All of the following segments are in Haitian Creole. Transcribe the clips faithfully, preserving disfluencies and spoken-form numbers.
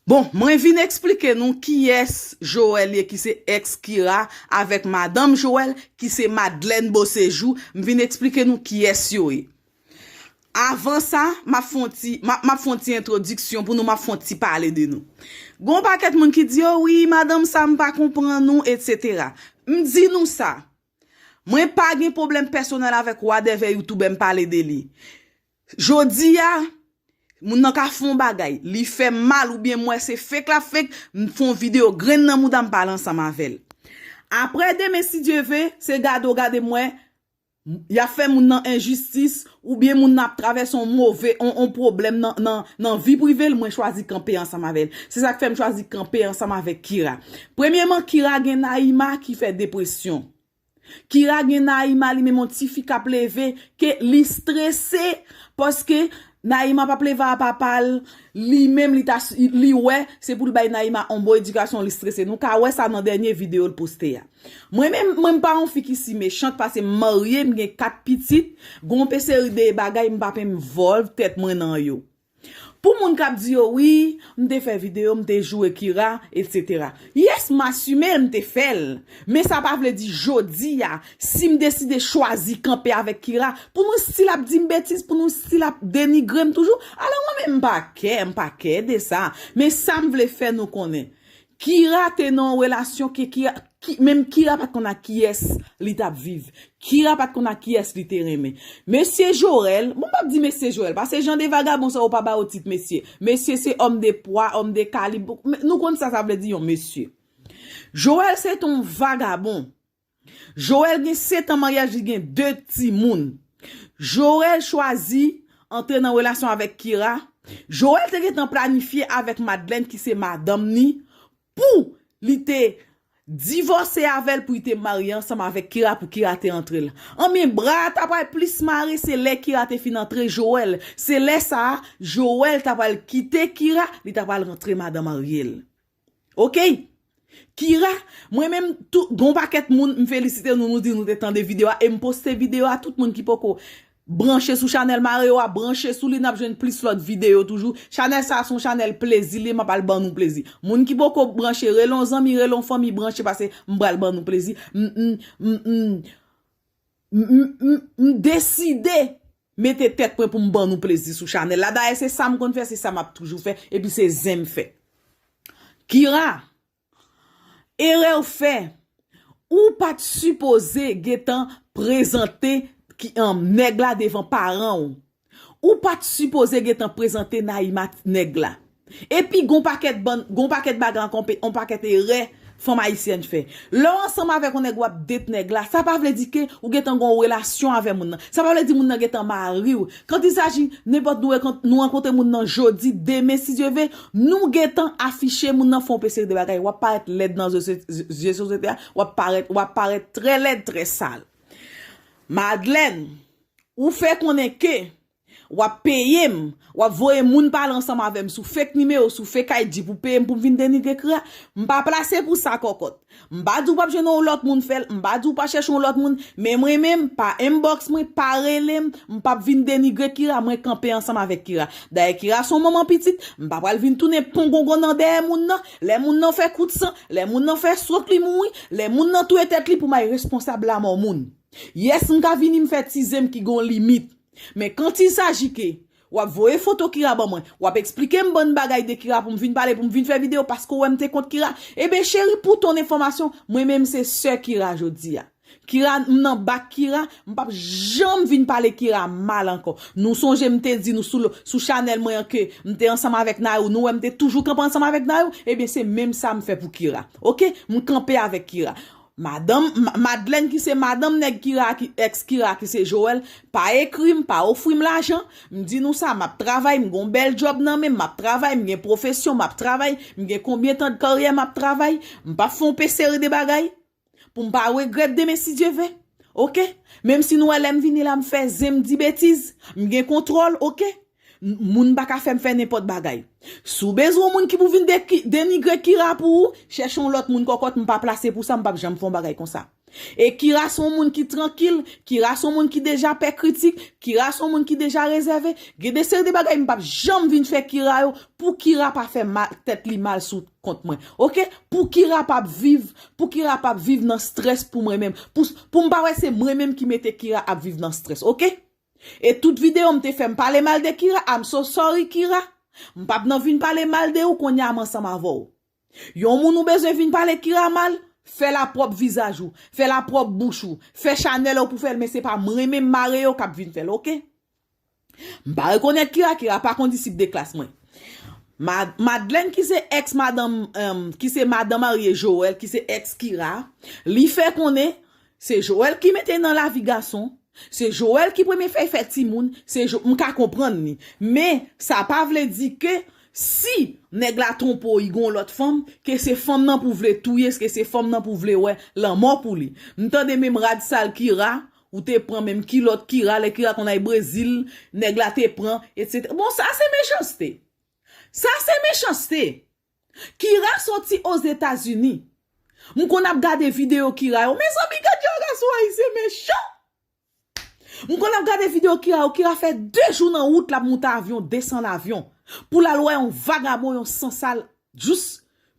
Bon, mwen vin eksplike nou kiyès Joel ye ki se ex Kira avèk madanm Joel ki se Madeleine Beauséjour. M vin eksplike nou kiyès yo ye. Avan sa, m ap fè yon ti, m ap, m ap fè yon ti entwodiksyon pou nou, m ap fè yon ti pale de nou. Gon pakèt moun ki di, "O wi, madanm sa m pa konprann ou, et cetera." M di nou sa, mwen pa gen pwoblèm pèsonèl avèk whatever youtubè m pale de li. Jodi a, moun nan ka fè yon bagay, li fè m mal oubyen m wè se fake l ap fake, m fè yon videyo grenn nan mouda m pale ansanm avè l. Apre demen, si Dye ve, se gade w gade m wè, y ap fè moun nan enjistis, oubyen moun nan ap travèse yon move, yon, yon pwoblèm nan, nan, nan vi prive l, mwen chwazi kanpe ansanm avè l. Se sa k fè m chwazi kanpe ansanm avèk Kira. Premyeman, Kira gen Naïma ki fè depresyon. Kira gen Naïma, li menm yon ti fi k ap leve, ke li strese, paske Naïma p ap leve a papa l, li menm li ta, li wè, se pou l bay Naïma yon bon edikasyon, li strese. Nou ka wè sa nan dènye videyo l poste a. Mwen menm, mwen m pa yon fi ki si mechant, paske m marye, m gen kat pitit, gon pe seri de bagay, m p ap envolve tèt mwen nan yo. Pou moun k ap di yo, "Wi, m te fè videyo, m te joure Kira, et cetera." Yes, m asime l, m te fè l. Men sa pa vle di jodi a, si m deside chwazi kanpe avèk Kira, pou nou still ap di m betiz, pou nou still ap denigre m toujou, alò mwen menm m pa kè, m pa kè de sa. Men sa m vle fè nou konnen. Kira te nan yon relasyon ke Kira, ki, menm Kira pa t konn ak kiyès li t ap viv. Kira pa t konn ak kiyès li te renmen. Mesye Joel, bon, m p ap di mesye Joel, paske jan de vagabon sa yo pa ba yo tit mesye. Mesye se homme de poids, homme de calibre. Nou konn sa sa vle di yon mesye. Joel se t on vagabon. Joel gen sèt an maryaj, li gen de timoun. Joel chwazi antre nan relasyon avèk Kira. Joel te gentan planifye avèk Madeleine ki se madanm ni pou li te divòse avè l pou li te marye ansanm avèk Kira pou Kira te antre l. Anben bra a ta pral plis mare se lè Kira te fin antre Joel. Se lè sa a, Joel ta pral kite Kira, li ta pral rantre madanm Ariel. Oke? Kira, mwen menm, tou, gon pakèt moun, m felisite nou, nou di nou te tande videyo a, e m poste videyo a, tout moun ki poko branche sou chanèl Mareo a, branche sou li, n ap jwenn plis lòt videyo toujou. Chanèl sa a se yon chanèl plezi li ye, m ap al ban nou plezi. Moun ki poko branche, rele yon zanmi, rele yon fanmi, branche, paske m pral ban nou plezi. M, m, m, m, m, m, m, m deside mete tèt mwen pou m ban nou plezi sou chanèl la. Dayè, se sa m konn fè, se sa m ap toujou fè, epi se zen m fè. Kira, erè w fè, ou pa t sipoze gentan prezante ki, um, nèg la devan paran w. Ou pa t sipoze gentan prezante Naïma nèg la. Epi gon pakèt bann, gon pakèt bagay ankò, on pakèt erè fanm ayisyèn fè. Lè w ansanm avèk yon nèg w ap date nèg la, sa pa vle di ke ou gentan gon relasyon avè moun nan. Sa pa vle di moun nan gentan mari w. Quand il s'agit, nenpòt nou, nou rankontre moun nan jodi, demen, si Dye ve, nou gentan afiche moun nan fè yon seri de bagay. W ap parèt lèd nan zye, zye sosyete a, w ap parèt, w ap parèt trè lèd, trè sal. Madeleine, ou fè konnen ke w ap peye m, w ap voye moun pale ansanm avè m sou fake nimewo, sou fake I D pou peye m pou m vin denigre Kira. M pa plase pou sa, kòkòt. M pa di w p ap jwenn yon lòt moun fè l, m pa di w pa chèche yon lòt moun, men mwen menm, pa inbox mwen, pa rele m, m p ap vin denigre Kira, mwen kanpe ansanm avèk Kira. Dayè, Kira se yon manman pitit, m pa pral vin tounen pongongon nan dèyè moun nan, lè moun nan fè kout san, lè moun nan fè swok li mouri, lè moun nan touye tèt li pou m al responsab lamò moun. Yes, m ka vini m fè ti zen m ki gon limit. Men quand il s'agit ke w ap voye foto Kira ban mwen, w ap eksplike m bann bagay de Kira pou m vin pale, pou m vin fè videyo paske w wè m te kont Kira. Eben cheri, pou ton enfòmasyon, mwen menm se sè Kira jodi a. Kira, m nan bak Kira, m p ap janm vin pale Kira mal ankò. Nou sonje m te di nou sou, sou chanèl mwen an ke m te ansanm avèk Nayou, nou wè m te toujou kanpe ansanm avèk Nayou, eben se menm sa m fè pou Kira. Oke? M kanpe avèk Kira. Madanm, Ma-, Madeleine ki se madanm nèg Kira, ki, ex Kira ki se Joel, pa ekri m, pa ofri m lajan. M di nou sa, m ap travay, m gon bèl djòb nan men m, m ap travay, m gen pwofesyon, m ap travay, m gen konbyen tan de karyè m ap travay. M p ap fè yon pe seri de bagay pou m pa regrèt demen si Dye ve. Oke? Menm si nou wè lè m vini la, m fè zen, m di betiz, m gen kontwòl, oke? M-, moun pa ka fè m fè nenpòt bagay. Si w bezwen yon moun ki pou vin de-, denigre Kira pou ou, chèche yon lòt moun kòkòt, m pa plase pou sa, m p ap janm fè yon bagay konsa. E Kira se yon moun ki trankil, Kira se yon moun ki deja pè kritik, Kira se yon moun ki deja rezève. Gen de seri de bagay m p ap janm vin fè Kira yo pou Kira pa fè mal, tèt li mal sou kont mwen. Oke? Pou Kira p ap viv, pou Kira p ap viv nan strès pou mwen menm. Pou, pou m pa wè se mwen menm ki mete Kira ap viv nan strès. Oke? E tout videyo m te fè, m pale mal de Kira, I'm so sorry, Kira. M p ap nan vin pale mal de ou, kounye a m ansanm avè w. Yon moun ou bezwen vin pale Kira mal, fè l a pwòp vizaj ou, fè l a pwòp bouch ou, fè chanèl ou pou fè l, men se pa mwen menm mare yo k ap vin fè l, oke? M pa rekonèt Kira, Kira pa konn disip de klas mwen. Ma-, Madeleine ki se ex madanm, em, ki se madan marye Joel, ki se ex Kira, li fè konnen se Joel ki mete nan lavi gason, se Joel ki premye fè fè timoun, se Jo-, m ka konprann li. Men, sa pa vle di ke si nèg la twonpe w, li gon lòt fanm, ke se fanm nan pou vle touye, ke se fanm nan pou vle wè lanmò pou li. M tande menm rad sal Kira, ou te pran menm kilòt Kira, lè Kira konn al Brezil, nèg la te pran, etsetera. Bon, sa se mechanste. Sa se mechanste. Kira soti Ozetazini. M konn ap gade videyo Kira yo. Mezanmi, gad jan gason ayisyen mechan. M konn ap gade videyo Kira yo. Kira fè de jou nan wout l ap monte avyon, desann avyon. Pou l al wè yon vagabon, yon sansal, jous,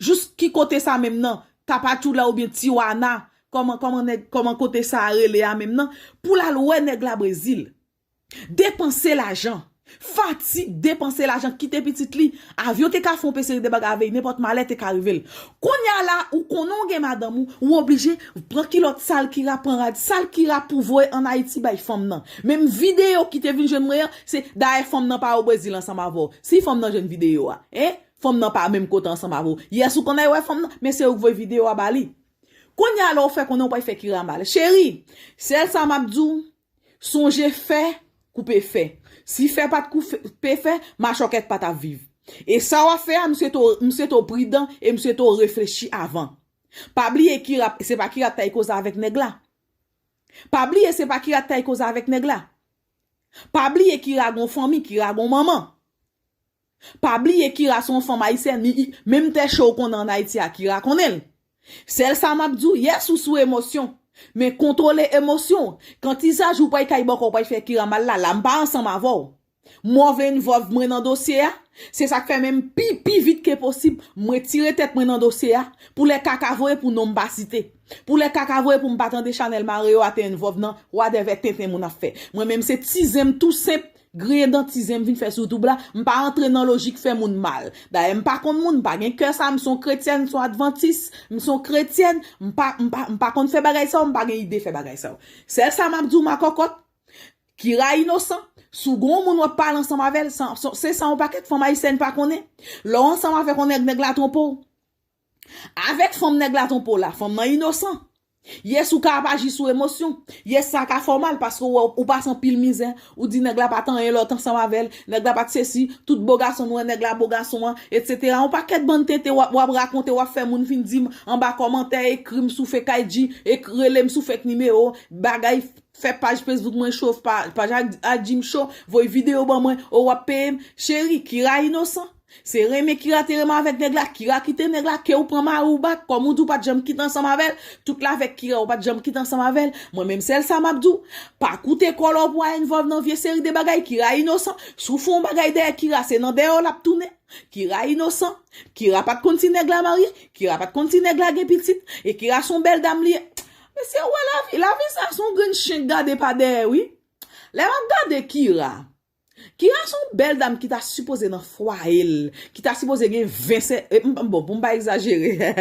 jous ki kote sa menm nan? Tapachula oubyen Tijuana? Kòman, kòman nèg, kòman kote sa a rele a menm nan? Pou l al wè nèg la Brezil. Depanse lajan. Fatig, depanse lajan, kite pitit li. Avyon te ka fè yon seri de bagay avè l, nenpòt malè te ka rive l. Kounye a la, ou konnen w gen madanm ou, ou oblije pran kilòt sal Kira, pran rad sal Kira pou voye ann Ayiti bay fanm nan. Menm videyo ki te vin jwenn mwen an, se dayè fanm nan pa o Brezil ansanm avè w. Si fanm nan jwenn videyo a, en? Fanm nan pa menm kote ansanm avè w. Yès ou konn al wè fanm nan, men se ou k voye videyo a ba li. Kounye a la, ou fè konnen w pral fè Kira mal. Cheri, sèl sa m ap di w, sonje fè, koupe fè. Si fè pa t koupe fè, machòkèt pa t ap viv. E sa w ap fè a, m swete w, m swete w pridan e m swete w reflechi avan. Pa bliye Kira, se pa Kira k t al koze avèk nèg la. Pa bliye se pa Kira k t al koze avèk nèg la. Pa bliye Kira gon fanmi, Kira gon manman. Pa bliye Kira se yon fanm ayisyèn, li, li, menm tè cho w konnen ann Ayiti a, Kira konnen l. Sèl sa m ap di w, yès ou sou emosyon. Men kontwole emosyon w. Kantiz jou w pral kay bòkò, w pral fè Kira mal la, la m pa ansanm avè w. Mwen vle involve mwen nan dosye a. Se sa k fè menm pi, pi vit ke posib, mwen retire tèt mwen nan dosye a. Pou lè kaka voye pou non m pa site. Pou lè kaka voye pou m pa tande chanèl mare yo a te involve nan whatever tenten moun ap fè. Mwen menm se ti zen m tou senp, griyen dan ti zen m vin fè sou YouTube la, m pa antre nan lojik fè moun mal. Dayè, m pa konn moun, m pa gen kè sa, m se yon kretyèn, m se yon advantis, m se yon kretyèn, m pa, m pa, m pa konn fè bagay sa yo, m pa gen ide fè bagay sa yo. Sèl sa m ap di w, makòkòt, Kira inosan. Si w gen yon moun w ap pale ansanm avè l, se, se, se sa yon pakèt fanm ayisyèn pa konnen. Lè w ansanm avèk yon nèg, nèg la twonpe w. Avèk fanm nèg la twonpe w la, fanm nan inosan. Yès ou ka ap aji sou emosyon. Yès sa ka fè w mal paske w wè ou pase anpil mizè. Ou di nèg la pa t anyen lè w t ansanm avè l. Nèg la pa t sesi. Tout bo gason nou wè nèg la bo gason an, etsetera. Yon pakèt bann tenten w ap, w ap rakonte, w ap fè moun vin di m anba kòmantè, ekri m sou Fake I G, ek rele m sou fake nimewo, bagay, fè paj Facebook mwen cho, pa, paj a, a Jim Show, voye videyo ban mwen, o w ap peye m. Cheri, Kira inosan. Se renmen Kira te renmen avèk nèg la, Kira kite nèg la, ke ou pran mari w back, kòm ou di w pa t janm kite ansanm avè l, tout la avèk Kira, ou pa t janm kite ansanm avè l. Mwen menm sèl sa m ap di w, pa koute kò lè w pou al involve nan vye seri de bagay, Kira inosan. Si w fè yon bagay dèyè Kira, se nan dèyè w l ap tounen. Kira inosan. Kira pa t konn si nèg la marye, Kira pa t konn si nèg la gen pitit, e Kira se yon bèl dam li ye. Mesye, ou wè lavi, lavi sa se yon grenn chen k gade pa dèyè, wi. Lè m ap gade Kira, Kira se yon bèl dam ki ta sipoze nan fwaye l, ki ta sipoze gen ven sè, e, m, m, bon, pou m pa egzajere,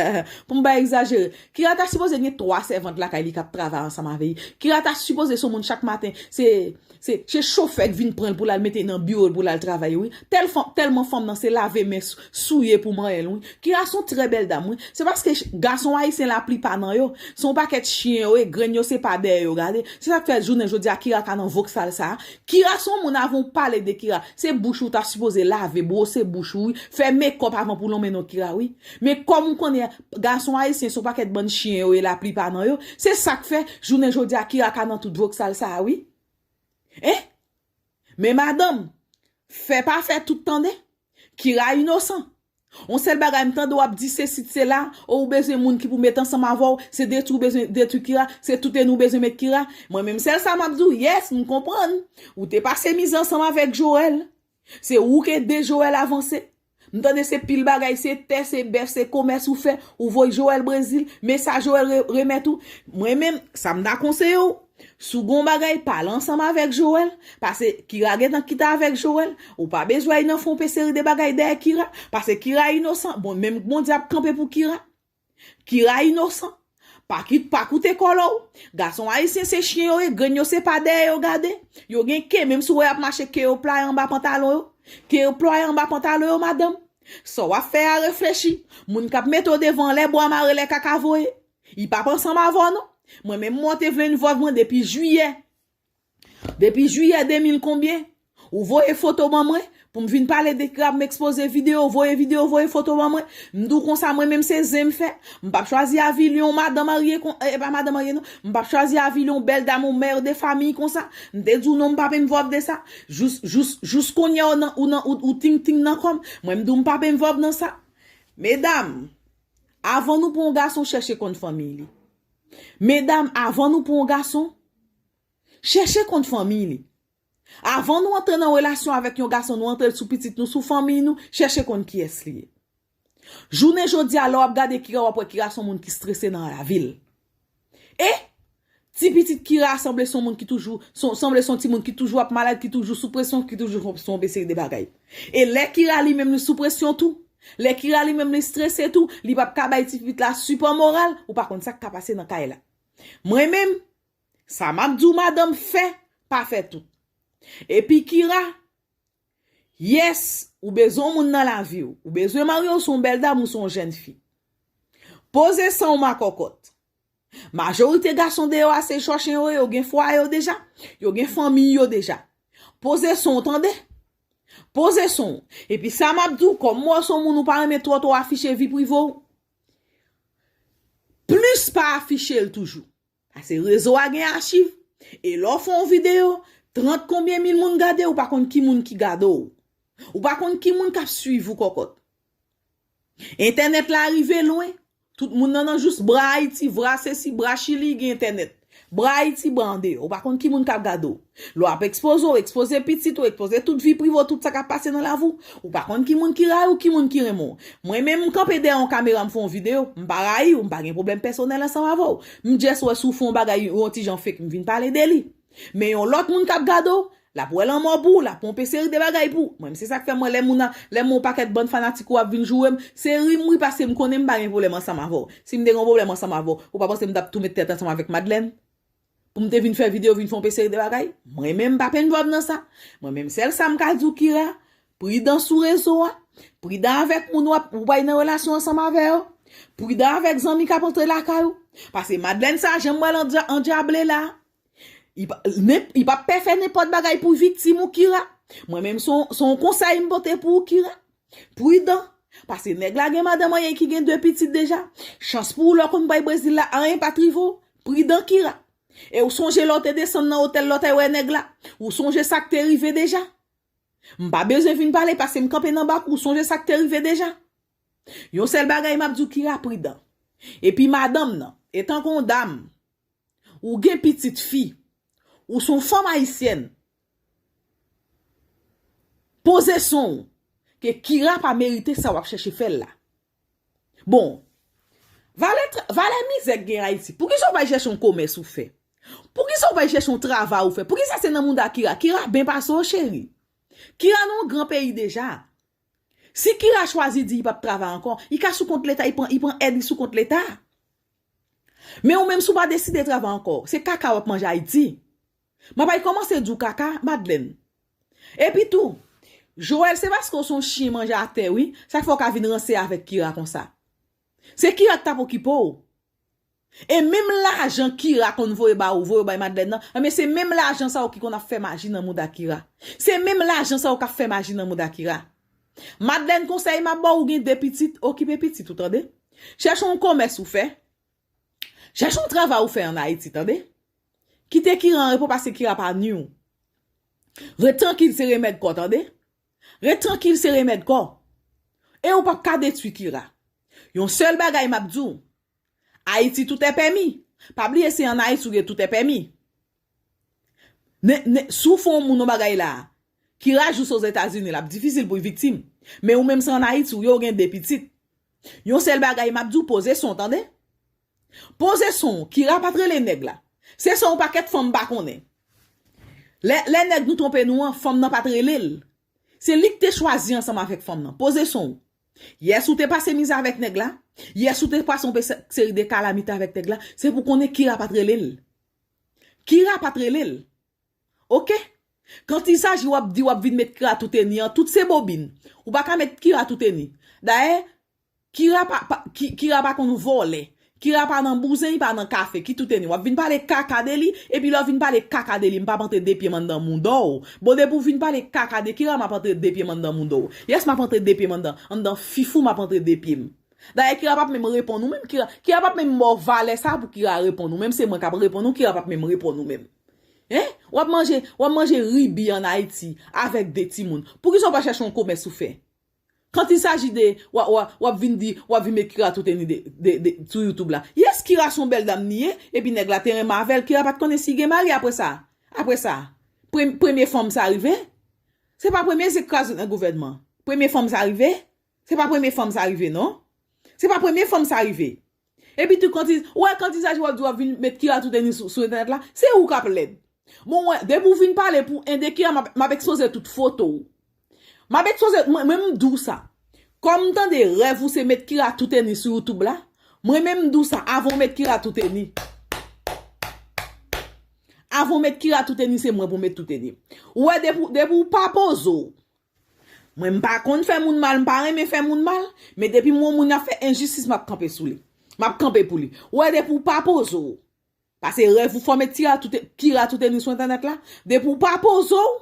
pou m pa egzajere, Kira ta sipoze gen twa sèvant lakay li k ap travay ansanm avè li. Kira ta sipoze se yon moun chak maten, se, se, se chofè k vin pran l pou l al mete nan biwo l pou l al travay, wi. Tèl fanm, tèlman fanm nan se lave men s-, souye pou manyen l, wi. Kira se yon trè bèl dam, wi. Se paske ch-, gason ayisyen laplipa nan yo, se yon pakèt chen yo ye, grenn yo se pa dèyè yo gade. Se sa k fè jounen jodi a Kira ka nan voksal sa a. Kira se yon moun, avan w pale de Kira, se bouch ou ta sipoze lave, bwose bouch ou, wi. Fè mekòp avan pou lonmen non Kira, wi. Men kòm ou konnen, gason ayisyen se yon pakèt bann chen yo ye laplipa nan yo. Se sa k fè jounen jodi a Kira ka nan tout voksal sa a, wi. En? Men madanm, fè pa fè tout tande. Kira inosan. On sèl bagay, m tande w ap di se sit se la, o, ou bezwen moun ki pou met ansanm avè w, se detwi ou bezwen detwi Kira, se tout en ou bezwen met Kira. Mwen menm sèl sa m ap di w, yes, m konprann. Ou te pase mizè ansanm avèk Joel. Se ou ki ede Joel avanse. M tande se pil bagay, se tè, se bèf, se komès ou fè, ou voye Joel Brezil, men sa Joel re- remèt ou. Mwen menm, sa m ta konseye w, si w gen yon bagay, pale ansanm avèk Joel, paske Kira gentan kite avèk Joel, ou pa bezwen al nan fè yon pe seri de bagay dèyè Kira, paske Kira inosan, bon, menm Bondye ap kanpe pou Kira. Kira inosan. Pa kit, pa koute kòlò w. Gason ayisyen se chen yo ye, grenn yo se pa dèyè yo gade. Yo gen ke, menm si w wè y ap mache ke yo plwaye anba pantalon yo. Ke yo plwaye anba pantalon yo, madanm. Sa w ap fè a reflechi. Moun k ap mete w devan anlè bwa mare lè kaka voye. Li p ap ansanm avè w non. Mwen menm mwen te vle yon vòv mwen depi jiyè. Depi jiyè de mil konbyen, ou voye foto ban mwen, pou m vin pale de Kira, m ekspoze videyo, voye videyo, voye foto ban mwen. M di w konsa, mwen menm se zen m fè. M p ap chwazi avili yon madan marye kon, e pa madan marye non. M p ap chwazi avili yon bèl dam, yon mè de famiy konsa. M te di w non, m p ap envòlv de sa. Jous, jous, jous kounye a ou nan, ou nan, ou, ou ting ting nan kò m. Mwen m di w m p ap envòlv nan sa. Medam, avan nou pran yon gason, chèche konn fanmiy li. Medam, avan nou pran yon gason, chèche konn fanmiy li. Avan nou antre nan relasyon avèk yon gason, nou antre l sou pitit nou, sou fanmiy nou, chèche konn kiyès li ye. Jounen jodi a, lè w ap gade Kira, w ap wè Kira se yon moun ki strese nan lavi l. E ti pitit Kira a sanble se yon moun ki toujou, son- sanble se yon timoun ki toujou ap malad, ki toujou sou presyon, ki toujou sou yon seri de bagay. E lè Kira li menm li sou presyon tou, lè Kira li menm li strese tou, li p ap ka bay ti pitit la sipò moral, ou pa konn sa k ka pase nan kay la. Mwen menm, sa m ap di w, madanm, fè, pa fè tout. Epi Kira, yes, ou bezwen yon moun nan lavi w. Ou bezwen marye, ou se yon bèl dam, ou se yon jèn fi. Poze san w, makòkòt. Majorite gason deyò a se chòchen yo ye, yo gen fwaye yo deja, yo gen fanmiy yo deja. Poze san w, tande? Poze san w. Epi sa m ap di w, kòm mwen se yon moun ou pa renmen twò twò afiche vi prive w, plis pa afiche l toujou. Paske rezo a gen achiv. E lè w fè yon videyo, trant konbyen mil moun gade, ou pa konn ki moun ki gade w. Ou pa konn ki moun k ap swiv ou kòkòt. Entènèt la rive lwen. Tout moun nan nan jous bra Ayiti, bra sesi, bra Chili gen entènèt. Bra Ayiti, bra andeyò. Ou pa konn ki moun k ap gade w. Lè w ap ekspoze w, ekspoze pitit ou, ekspoze tout vi prive w, tout sa k ap pase nan lavi w. Ou pa konn ki moun ki rayi w, ki moun ki renmen w. Mwen menm, m kanpe dèyè yon kamera, m fè yon videyo, m pa rayi w, m pa gen pwoblèm pèsonèl ansanm avè w. M just wè si w fè yon bagay, yon ti jan fake, m vin pale de li. Men yon lòt moun k ap gade w, l ap wè lanmò pou w, l ap wè yon pe seri de bagay pou w. Mwen, se sa k fè mwen, lè moun, lè m wè yon pakèt bann fanatik ou ap vin joure m, se ri m ri paske m konnen m pa gen pwoblèm ansanm avè w. Si m te gen yon pwoblèm ansanm avè w, ou pa panse m t ap tou met tèt ansanm avèk Madlèn? Pou m te vin fè videyo, vin fè yon pe seri de bagay? Mwen menm, m p ap envòlv nan sa. Mwen menm, sèl sa m ka di w, Kira, pridan sou rezo a. Pridan avèk moun w ap, ou bay nan relasyon ansanm avè yo. Pridan avèk zanmi k ap antre lakay ou. Paske Madlèn sa, jan m wè l andya- andyable la, li pa, nen- li p ap pè fè nenpòt bagay pou viktim ou, Kira. Mwen menm, se yon- se yon konsèy m pote pou ou, Kira. Pridan. Paske nèg la gen madanm anyen ki gen de pitit deja. Chans pou ou, lè w konn bay Brezil la, anyen pa t rive w. Pridan, Kira. E ou sonje lè w te desann nan otèl lè w te wè nèg la? Ou sonje sa k te rive deja? M pa bezwen vin pale paske m kanpe nan bak ou, ou sonje sa k te rive deja? Yon sèl bagay m ap di w, Kira, pridan. Epi madanm nan, etan ke yon dam, ou gen pitit fi, ou se yon fanm ayisyèn, poze san w, ke Kira pa merite sa w ap chèche fè l la. Bon, valè, tra- valè mizè k gen Ayiti, poukisa w pa al chèche yon komès ou fè? Poukisa w pa al chèche yon travay ou fè? Poukisa se nan mouda Kira? Kira ben pase w, cheri. Kira nan yon gran peyi deja. Si Kira chwazi di li p ap travay ankò, li ka sou kont Leta, li pran, li pran èd, li sou kont Leta. Men ou menm, si w pa deside travay ankò, se kaka w ap manje Ayiti. M ap al kòmanse di w kaka, Madlèn. Epi tou, Joel, se paske w se yon chen manje atè, wi. Sa k fè w ka vin ranse avèk Kira konsa. Se Kira k t ap okipe w. E menm lajan Kira konn voye ba ou, voye w bay Madlèn nan, enben se menm lajan sa yo ki konn ap fè maji nan mouda Kira. Se menm lajan sa yo k ap fè maji nan mouda Kira. Madlèn, konsèy m ap ba w, ou gen de pitit, okipe pitit ou, tande. Chèche yon komès ou fè. Chèche yon travay ou fè ann Ayiti, tande. Kite Kira an repo paske Kira pa nwi w. Ret trankil, se remèd kò, tande. Ret trankil, se remèd kò. E ou p ap ka detwi Kira. Yon sèl bagay m ap di w, Ayiti tout è pèmi. Pa bliye se ann Ayiti ou gen tout è pèmi. Ne, ne, si w fè yon moun yon bagay la, Kira jis Ozetazini, l ap difisil pou l viktim. Men ou menm se ann Ayiti ou ye, ou gen de pitit. Yon sèl bagay m ap di w, poze son, tande? Poze son, Kira pa t rele nèg la. Se son yon pakèt fanm pa konnen. Lè, lè nèg nou twonpe nou an, fanm nan pa t rele l. Se li k te chwazi ansanm avèk fanm nan. Poze son. Yès ou te pase mizè avèk nèg la. Yès ou te pase yon pe-, seri de kalamite avèk nèg la. Se pou konnen Kira pa t rele l. Kira pa t rele l. Oke? Kantizaji w ap di w ap vin met Kira Touteni an, tout se bobin. Ou pa ka met Kira Touteni. Dayè, Kira pa, pa, Ki-, Kira pa konn vòlè. Kira pa nan bouzen, li pa nan kafe. Ki Touteni. W ap vin pale kaka de li, epi lè w vin pale kaka de li, m p ap antre de pye m anndan mouda w. Bon, depi w vin pale kaka de Kira, m ap antre de pye m anndan mouda w. Yès, m ap antre de pye m anndan, anndan fif ou, m ap antre de pye m. Dayè, Kira p ap menm reponn ou menm. Kira, Kira p ap menm ba w valè sa pou Kira reponn ou menm. Se mwen k ap reponn ou, Kira p ap menm reponn ou menm. Hein? W ap manje, w ap manje ribi ann Ayiti avèk de timoun. Poukisa w pa chèche yon komès ou fè? Kantizaji de, w a, w a, w ap vin di, w ap vin met Kira Touteni de, de, de, sou YouTube la. Yès, Kira se yon bèl dam li ye, epi nèg la te renmen avè l, Kira pa t konnen si l gen mari apre sa. Apre sa, pre-, premye fanm sa rive. Se pa premye se kraze nan gouvènman. Premye fanm sa rive. Se pa premye fanm sa rive, non. Se pa premye fanm sa rive. Epi tou kantiz-, ou wè kantizaji w ap di w ap vin met Kira Touteni sou, sou entènèt la, se ou k ap lèd. Bon, wè, depi w vin pale pou ende Kira, m ap, m ap ekspoze tout foto w. M ap ekspoze, mwen, mwen m di w sa. Kòm m tande rèv ou se met Kira Touteni sou YouTube la, mwen menm m di w sa, avan w met Kira Touteni. Avan w met Kira Touteni, se mwen pou met Touteni. Ou wè, depi, depi w pa poze w, mwen, m pa konn fè moun mal, m pa renmen fè moun mal, men depi m wè yon moun ap fè enjistis, m ap kanpe sou li. M ap kanpe pou li. Ou wè, depi w pa poze w, pase rèv ou fò met Kira Touteni sou entènèt la, depi w pa poze w,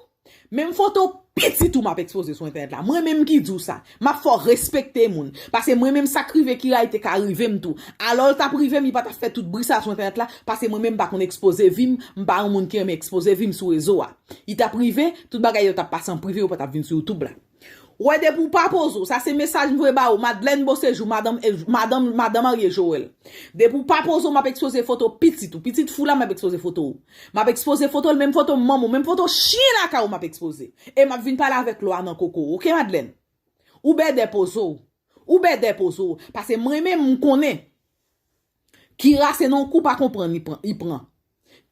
menm foto pitit ou m ap ekspoze sou entènèt la. Mwen menm ki di w sa, m ap fè w respekte moun. Pase mwen menm sa k rive Kira, li te ka rive m tou. Alò l t ap rive m, li pa t ap fè tout bri sa sou entènèt la, pase mwen menm m pa konn ekspoze vi m, m pa yon moun ki renmen ekspoze vi m sou rezo a. Li t ap rive, tout bagay yo t ap pase an prive, yo pa t ap vin sou YouTube la. Ou wè, depi w pa poze w, sa se mesaj m voye ba ou, Madeleine Beauséjour, madanm, eh, madanm, madanm Marie Joël. Depi w pa poze w, m ap ekspoze foto pitit ou, pitit fou la, m ap ekspoze foto ou. M ap ekspoze foto l, menm foto manman w, menm foto chyen lakay ou m ap ekspoze. E m ap vin pale avèk lwa nan koko w, oke, Madeleine? Ou bèdè poze w. Ou bèdè poze w. Pase mwen menm, m konnen. Kira se nan kou pa konprann li pran, li pran.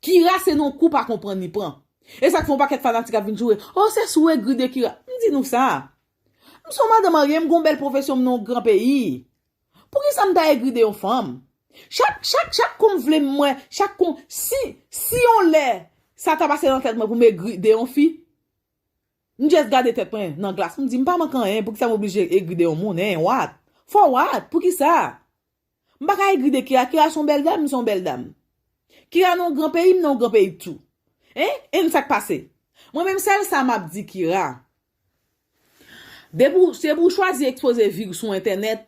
Kira se nan kou pa konprann li pran. E sa k fè yon pakèt fanatik ap vin joure. Oh, se sou egri de Kira. M di nou sa. M se yon madanm marye, m gon bèl pwofesyon, m nan yon gran peyi. Poukisa m ta egri de yon fanm? Chak, chak, chak kou m vle m wè, chak kou, si, si yon lè, sa ta pase nan tèt mwen pou m egri de yon fi, m just gade tèt mwen nan glas, m di, m pa manke anyen, poukisa m oblije egri de yon moun, hein, what? For what? Poukisa? M pa ka egri de Kira, Kira se yon bèl dam, m se yon bèl dam. Kira nan yon gran peyi, m nan yon gran peyi tou. Hein? E n sa k pase? Mwen menm sèl sa m ap di Kira. Depi w, se pou w chwazi ekspoze vi w sou entènèt,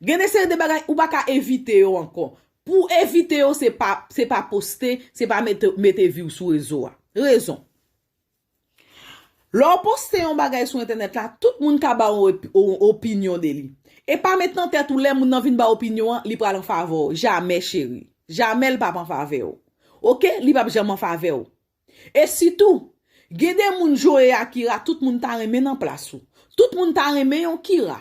gen de seri de bagay ou pa ka evite yo ankò. Pou w evite yo, se pa, se pa poste, se pa mete, mete vi w sou rezo a. Rezon. Lè w poste yon bagay sou entènèt la, tout moun ka ba w op-, o-, opinyon de li. E pa met nan tèt ou lè moun nan vin ba w opinyon an, li pral an favè w. Jamè, cheri. Jamè l p ap an favè w. Oke? Li p ap janm an favè w. E sitou, gen de moun joure a Kira, tout moun ta renmen nan plas ou. Tout moun ta renmen yon Kira.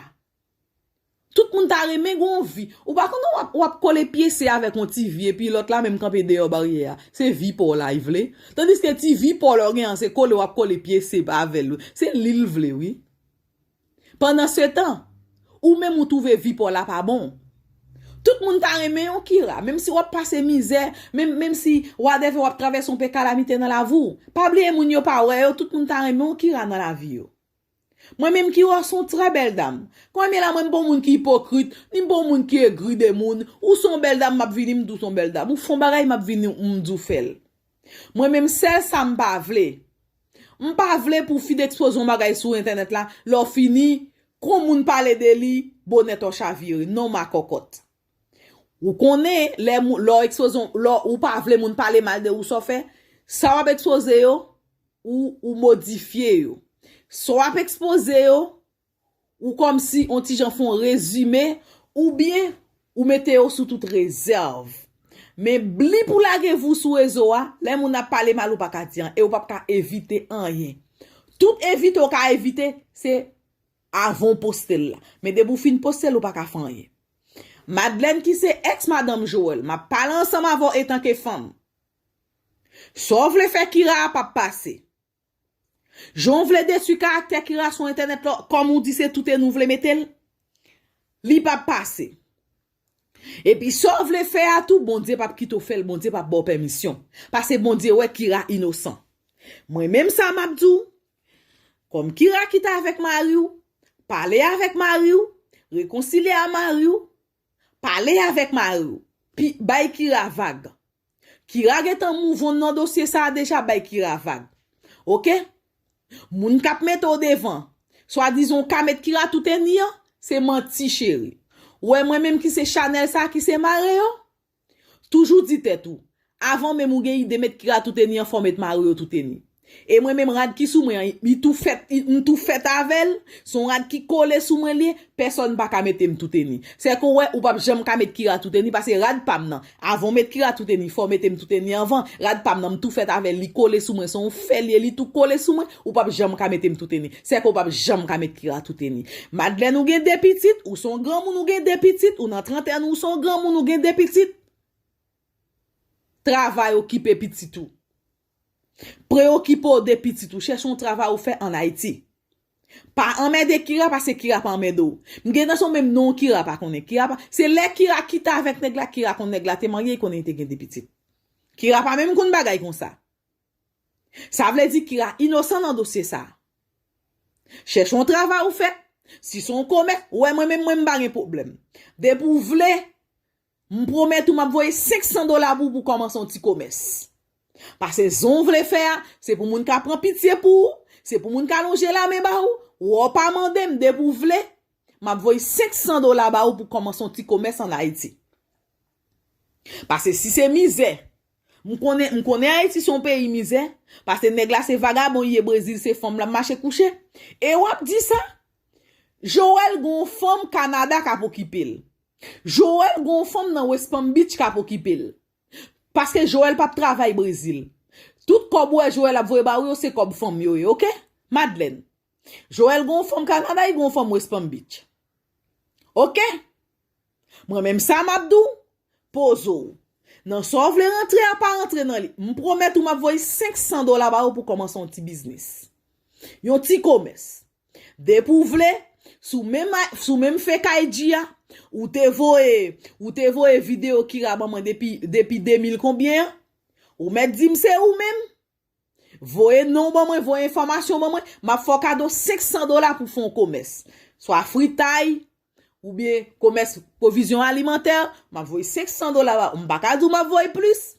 Tout moun ta renmen gon vi. Ou pa konnen w ap, w ap kole pyese avèk yon ti vi, epi lòt la menm kanpe deyò baryè a. Se vi pa w la li vle. Tandiske ti vi pa w la w gen an, se kole w ap kole pyese avè l. Se li l vle, wi. Pandansetan, ou menm ou twouve vi pa w la pa bon. Tout moun ta renmen yon Kira, menm si w ap pase mizè, menm, menm si whatever w ap travèse yon pe kalamite nan lavi w. Pa bliye moun yo pa wè yo, tout moun ta renmen yon Kira nan lavi yo. Mwen menm Kira se yon trè bèl dam. Kòm e la mwen m pa yon moun ki ipokrit, ni m pa yon moun ki egri de moun. Ou se yon bèl dam, m ap vini m di w se yon bèl dam. Ou fè yon bagay, m ap vini m di w fè l. Mwen menm sèl sa m pa vle. M pa vle pou w fin ekspoze yon bagay sou entènèt la, lè w fini, kon moun pale de li, bonèt w chavire. Non, ma kòkòt. Ou konnen, lè mou-, lè w ekspoze, lè w pa vle moun pale mal de ou, sa w fè, sa w ap ekspoze yo, ou, ou modifye yo. Sa w ap ekspoze yo, ou kòmsi on ti jan fè on rezime, oubyen ou mete yo sou tout rezèv. Men bli pou lage vou sou rezo a, lè moun ap pale mal ou pa ka di anyen, e ou p ap ka evite anyen. Tout evite ou ka evite, se avan w poste l la. Men depi w fin poste l, ou pa ka fè anyen. Madeleine ki se ex madanm Joel, m ap pale ansanm avè w etanke fanm. Sa w vle fè Kira a p ap pase. Jan w vle detwi karaktè Kira sou entènèt la, kòm ou di se tout e nou vle mete l, li p ap pase. Epi sa w vle fè a tou, Bondye p ap kite w fè l, Bondye p ap ba w pèmisyon. Paske Bondye wè Kira inosan. Mwen menm sa m ap di w, kòm Kira kite avèk mari w, pale avèk mari w, rekonsilye a mari w, pale avèk mari w, pi, bay Kira vag. Kira gentan move on nan dosye sa a deja, bay Kira vag. Oke? Moun k ap mete w devan, swadizan w ka met Kira tout e ni an, se manti cheri. Ou wè mwen menm ki se chanèl sa a ki se mare yo? Toujou di tèt ou, avan menm ou gen ide met Kira tout e ni an, fò w met mare yo tout e ni. E mwen menm rad ki sou mwen an, li tou fèt, li, m tou fèt avè l, se yon rad ki kole sou mwen li ye, pèsòn pa ka mete m tout e ni. Sèke w wè, ou p ap janm ka met Kira tout e ni, paske rad pa m nan, avan w met Kira tout e ni, fò w mete m tout e ni anvan. Rad pa m nan, m tou fèt avè l, li kole sou mwen, se yon fè li ye, li tou kole sou mwen, ou p ap janm ka mete m tout e ni. Sèke w p ap janm ka met Kira tout e ni. Madeleine, ou gen de pitit, ou se yon granmoun, ou gen de pitit, ou nan trantèn ou, ou se yon granmoun, ou gen de pitit. Travay, okipe pitit ou. Preokipe w de pitit ou. Chèche yon travay ou fè ann Ayiti. Pa anmède Kira, paske Kira pa anmède w. M gen nan son menm non Kira pa konnen. Kira pa, se lè Kira kite avèk nèg la, Kira konn nèg la te marye, li konnen li te gen de pitit. Kira pa menm konn bagay konsa. Sa vle di Kira inosan nan dosye sa. Chèche yon travay ou fè. Si se yon komès, ou wè mwen menm mwen m pa gen pwoblèm. Depi w vle, m pwomèt ou m ap voye senk san dola pou ou pou kòmanse yon ti komès. Paske jan w vle fè a, se pou moun ka pran pitye pou ou, se pou moun ka lonje lamen ba ou, ou pa mande m depi w vle, m ap voye senk san dola ba ou pou kòmanse yon ti komès ann Ayiti. Paske si se mizè, m konnen, m konnen Ayiti se yon peyi mizè, paske nèg la se vagabon li ye Brezil, se fanm l ap mache kouche. E w ap di sa? Joel gen yon fanm Kanada k ap okipe l. Joel gen yon fanm nan West Palm Beach k ap okipe l. Paske Joel p ap travay Brezil. Tout kòb ou wè Joel ap voye ba ou yo, se kòb fanm yo ye, oke? Madeleine. Joel gen yon fanm Kanada, li gen yon fanm West Palm Beach. Oke? Mwen menm sa m ap di w, poze w. Nan sa w vle rantre a, pa rantre nan li. M pwomèt ou m ap voye senk san dola ba ou pou kòmanse yon ti biznis. Yon ti komès. Depi w vle, sou menm, sou menm fake I G a, ou te voye, ou te voye videyo Kira ban mwen depi, depi de mil konbyen an? Ou mèt di m se ou menm. Voye non w ban mwen, voye enfòmasyon w ban mwen, m ap fè w kado senk san dola pou fè yon komès. Swa fritay, oubyen komès pwovizyon alimantè, m ap voye senk san dola ba ou. M pa ka di w m ap voye plis.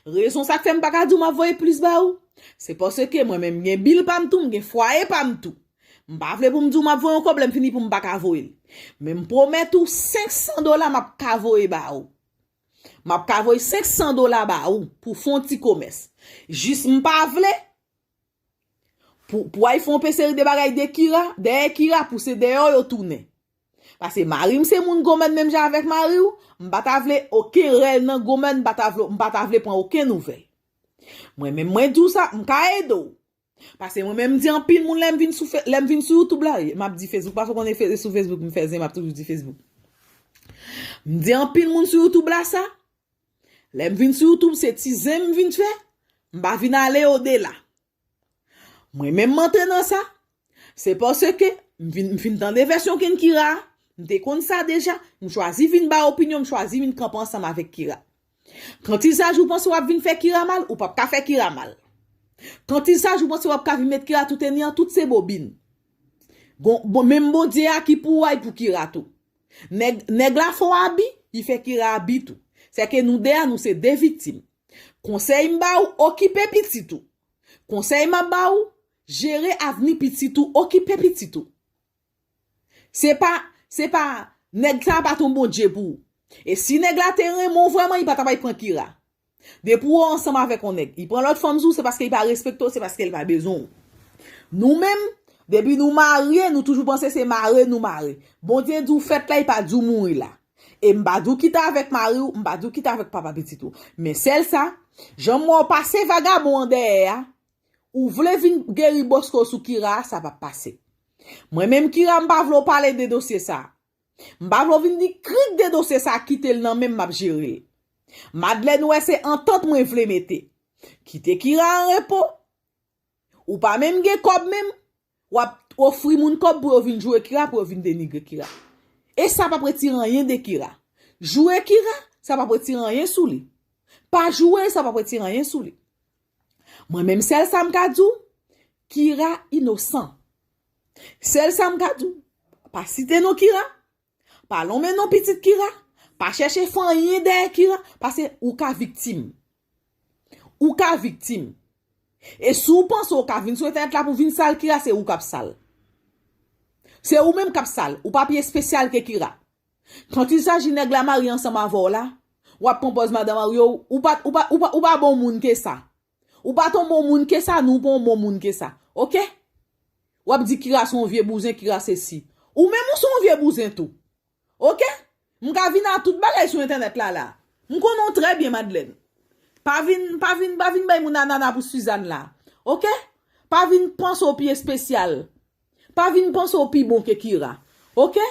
Rezon sa k fè m pa ka di w m ap voye plis ba ou, se paske mwen menm m gen bil pa m tou, m gen fwaye pa m tou. M pa vle pou m di w m ap voye yon kòb, lè m fini pou m pa ka voye l. Men m pwomèt ou senk san dola m ap ka voye ba ou. M ap ka voye senk san dola ba ou pou fè yon ti komès. Jis m pa vle pou, pou w al fè yon pe seri de bagay de Kira, dèyè Kira, pou se dèyè w yo tounen. Paske mari m se moun gomèn menm jan avèk mari w, m pa ta vle okenn rèl nan gomèn, m pa ta vle, m pa ta vle pran okenn nouvèl. Mwen menm mwen di w sa, m ka ede w. Paske mwen menm m di anpil moun lè m vin sou fe-, lè m vin sou YouTube la, m ap di Facebook, paske w konnen fe-, sou Facebook m fè zen, m ap toujou di Facebook. M di anpil moun sou YouTube la sa, lè m vin sou YouTube, se ti zen m vin fè, m pa vin ale odela. Mwen menm m antre nan sa, se paske m vin, m fin tande vèsyon Ken Kira a, m te konn sa deja, m chwazi vin ba opinyon, m chwazi vin kanpe ansanm avèk Kira. Kantilsaj ou panse w ap vin fè Kira mal, ou p ap ka fè Kira mal. Kantilsaj ou panse w ap ka vin met Kira tout eni an, tout se bobin. Bon, bon, menm Bondye a ki pou w ay pou Kira tou. Nèg, nèg la fè w abi, li fè Kira abi tou. Sèke nou de a, nou se de viktim. Konsèy m ba ou, okipe pitit ou. Konsèy m ap ba ou, jere avni pitit ou, okipe pitit ou. Se pa, se pa, nèg sa pa t yon Bondye pou ou. E si nèg la te renmen w vrèman, li pa t ap al pran Kira. Depi w ansanm avèk yon nèg, li pran lòt fanm sou, se paske li pa respekte w, se paske li pa bezwen w. Nou menm, Depi nou marye, nou toujou panse se mare nou mare. Bondye di w fèt la, li pa di w mouri la. E m pa di w kite avèk mari w, m pa di w kite avèk papa pitit ou. Men sèl sa, jan m wè w pase vagabon an dèyè a, ou vle vin geri bòsko sou Kira a, sa p ap pase. Mwen menm Kira, m pa vle w pale de dosye sa. M pa vle w vin di krik de dosye sa, kite l nan men m, m ap jere l. Madlèn wè se antant mwen vle mete. Kite Kira an repo. Ou pa menm gen kòb menm, w ap ofri moun kòb pou yo vin joure Kira, pou yo vin denigre Kira. E sa p ap retire anyen de Kira. Joure Kira, sa p ap retire anyen sou li. Pa joure, sa p ap retire anyen sou li. Mwen menm sèl sa m ka di w, Kira inosan. Sèl sa m ka di w, pa site non Kira, pa lonmen non pitit Kira, pa chèche fè anyen dèyè Kira, paske ou ka viktim. Ou ka viktim. E si w panse w ka vin sou entènèt la pou vin sal Kira, se ou k ap sal. Se ou menm k ap sal. Ou pa pi espesyal ke Kira. Quand il s'agit nèg la marye ansanm avè w la, w ap pran pòz madan marye w, ou pa, ou pa, ou pa, ou pa bon moun ke sa. Ou pa t on bon moun ke sa, nou pa on bon moun ke sa. Oke? W ap di Kira se on vye bouzen, Kira se si. Ou menm ou se on vye bouzen tou. Oke? M ka vin a tout bagay sou entènèt la la. M konnen w trè byen, Madlèn. Pa vin, pa vin, pa vin bay moun anana pou Suzanne la. Oke? Pa vin panse w pi espesyal. Pa vin panse w pi bon ke Kira. Oke?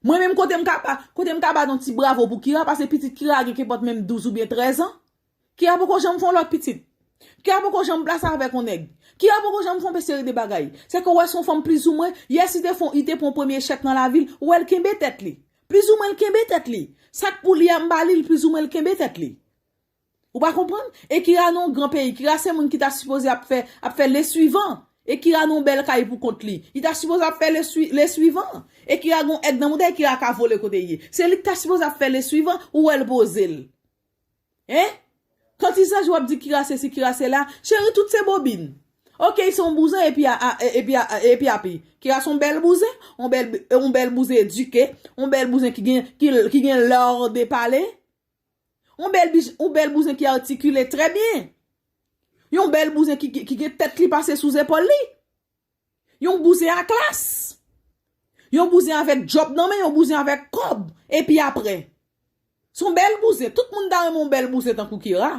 Mwen menm kote m ka ba, kote m ka ba yon ti bravo pou Kira, paske pitit Kira gen kenpòt menm douz oubyen trèz an. Kira poko janm fè yon lòt pitit. Kira poko janm plase avèk yon nèg. Kira poko janm fè yon seri de bagay. Se ke w wè se yon fanm plizoumwen, yès li te fè, li te pran premye echèk nan lavi l, ou wè l kenbe tèt li. Plizoumwen l kenbe tèt li. Sa k pou li a m ba li l, plizoumwen l kenbe tèt li. Ou pa konprann? E Kira nan yon gran peyi. Kira se moun ki ta sipoze ap fè, ap fè le suivant. E Kira nan yon bèl kay pou kont li. Li ta sipoze ap fè le sui-, le suivant. E Kira gon èg nan mouda, e Kira ka vole kote l ye. Se li ki ta sipoze ap fè le suivant, ou wè l poze l. Hein? Quand il s'agit w ap di Kira sesi, Kira sela, cheri, tout se bobin. Oke, se yon bouzen, epi a, a, epi a, epi api. Kira se yon bèl bouzen, yon bèl, yon bèl bouzen edike, yon bèl bouzen ki gen, ki, ki gen l'art de parler. Yon bèl, yon bèl bouzen ki atikile trè byen. Yon bèl bouzen ki, ki, ki gen tèt li pase sou zepòl li. Yon bouzen a klas. Yon bouzen avèk djòb nan men, yon bouzen avèk kòb. Epi apre, se yon bèl bouzen. Tout moun ta renmen yon bèl bouzen tankou Kira.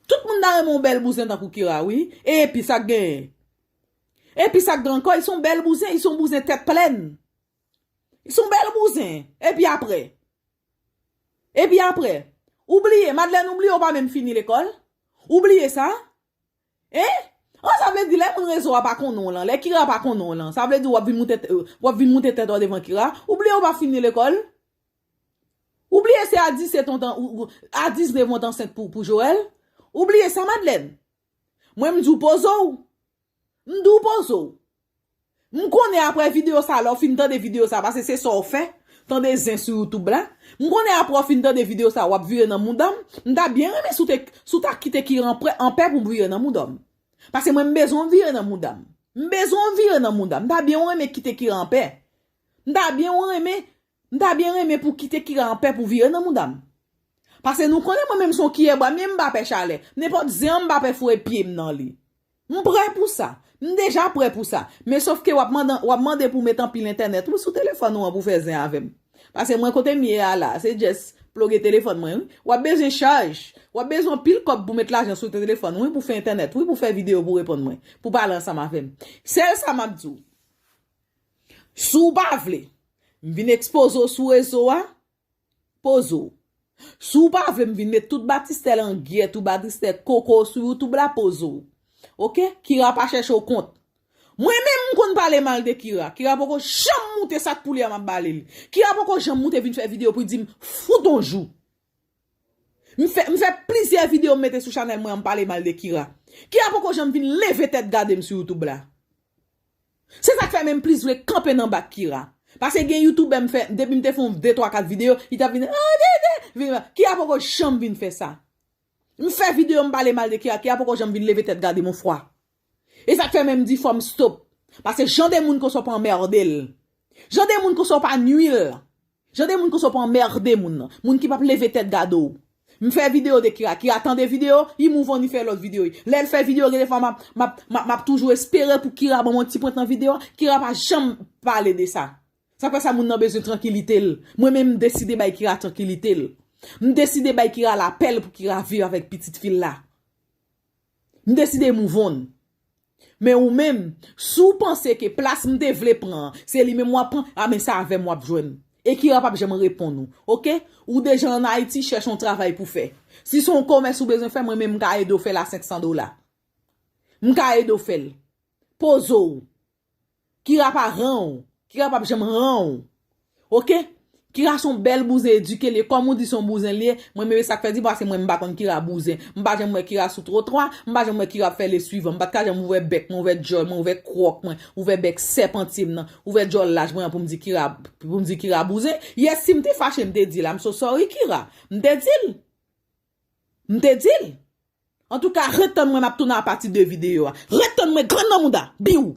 Tout moun ta renmen yon bèl bouzen tankou Kira, wi. Epi sa k genyen? Epi sa k gen ankò, li se yon bèl bouzen, li se yon bouzen tèt plèn. Li se yon bèl bouzen. Epi apre? Epi apre? Ou bliye, Madlèn, ou bliye ou pa menm fini lekòl? Ou bliye sa? Hein? An, sa vle di lè moun rezo a pa konnen w lan, lè Kira pa konnen w lan, sa vle di w ap vin moute, w ap vin moute tèt ou devan Kira? Ou bliye ou pa fini lekòl? Ou bliye se a disèt an, ou, ou, a diznèf an w t ansent pou, pou Joël? Ou bliye sa, Madlèn? Mwen, m di w poze w. M di w poze w. M konnen apre videyo sa, lè w fin tande videyo sa, paske se sa w fè, tande zen sou YouTube la. M konnen apre w fin tande videyo sa, w ap vire nan mouda m. M ta byen renmen si w te, si w ta kite Kira anpè, anpè pou m vire nan mouda w. Paske mwen, m bezwen w vire nan mouda m. M bezwen w vire nan mouda m. M ta byen renmen kite Kira anpè. M ta byen renmen M ta byen renmen pou kite Kira anpè pou vire nan mouda m. Paske nou konnen mwen menm se yon kiyè bwa m ye, m pa pè chalè. Nenpòt zen an, m pa pè foure pye m nan li. M prè pou sa. M deja prè pou sa. Men sòf ke w ap mande, w ap mande pou w met anpil entènèt, wi, sou telefòn ou an pou w fè zen avè m. Paske mwen kote m ye a la, se just ploge telefòn mwen, wi. W ap bezwen chaj. W ap bezwen anpil kòb pou met lajan sou telefòn, wi, pou fè entènèt, wi, pou fè videyo, pou reponn mwen, pou pale ansanm avè m. Sèl sa m ap di w. Si w pa vle m vin ekspoze w sou rezo a, poze w. Si w pa vle m vin met tout batistè langyèt ou batistè koko sou YouTube la, poze w. Oke? Kira pa chèche w kont. Mwen menm, m konn pale mal de Kira. Kira poko janm moute sa k pou li a, m ap bale l. Kira poko janm moute vin fè videyo pou l di m fout on jou. M fè, m fè plizyè videyo m mete sou chanèl mwen an, m pale mal de Kira. Kira poko janm vin leve tèt gade m sou YouTube la. Se sa k fè menm plis vle kanpe nan bak Kira. Paske gen youtubè m fè, depi m te fè yon de, twa, kat videyo, li t ap vin, "Ah, de, de," vin, Kira poko janm vin fè sa. M fè videyo, m pale mal de Kira, Kira poko janm vin leve tèt gade m yon fwa. E sa k fè menm m di fò m stop. Paske jan de moun konsa w pa anmède l. Jan de moun konsa w pa nui l. Jan de moun konsa w pa anmède moun nan. Moun ki p ap leve tèt gade w. M fè videyo de Kira. Kira tande videyo, li move on, li fè lòt videyo. Lè l fè videyo, gen de fwa m ap, m ap, m ap, m ap toujou espere pou Kira ban m yon ti pwent nan videyo. Kira pa janm pale de sa. Sa fè sa moun nan bezwen trankilite l. Mwen menm, m deside bay Kira trankilite l. M deside bay Kira lapè l pou Kira viv avèk pitit fi l la. M deside move on. Men ou menm, si w panse ke plas m te vle pran an, se li menm w ap pran, a men se avè m w ap jwenn. E Kira p ap janm reponn ou, oke? Ou deja ann Ayiti, chèche yon travay pou fè. Si se yon komès ou bezwen fè, mwen menm m ka ede w fè l a senk san dola. M ka ede w fè l. Poze w. Kira pa ran w. Kira p ap janm ran w. Oke? Kira se yon bèl bouzen edike l ye. Kòm ou di se yon bouzen l ye, mwen menm e sa k fè di, paske mwen m pa konn Kira bouzen. M pa janm wè Kira sou twotwa, m pa janm wè Kira ap fè leswivan. M pa t ka janm ouvè bèk mwen, ouvè djòl mwen, ouvè kwòk mwen, ouvè bèk sèpantye m nan, ouvè djòl laj mwen an pou m di Kira, pou m di Kira bouzen. Yès, si m te fache, m te di l, I'm so sorry, Kira. M te di l. M te di l. Antouka, ret tann mwen, m ap tounen apati de videyo a. Ret tann mwen, grann nan mouda, biw.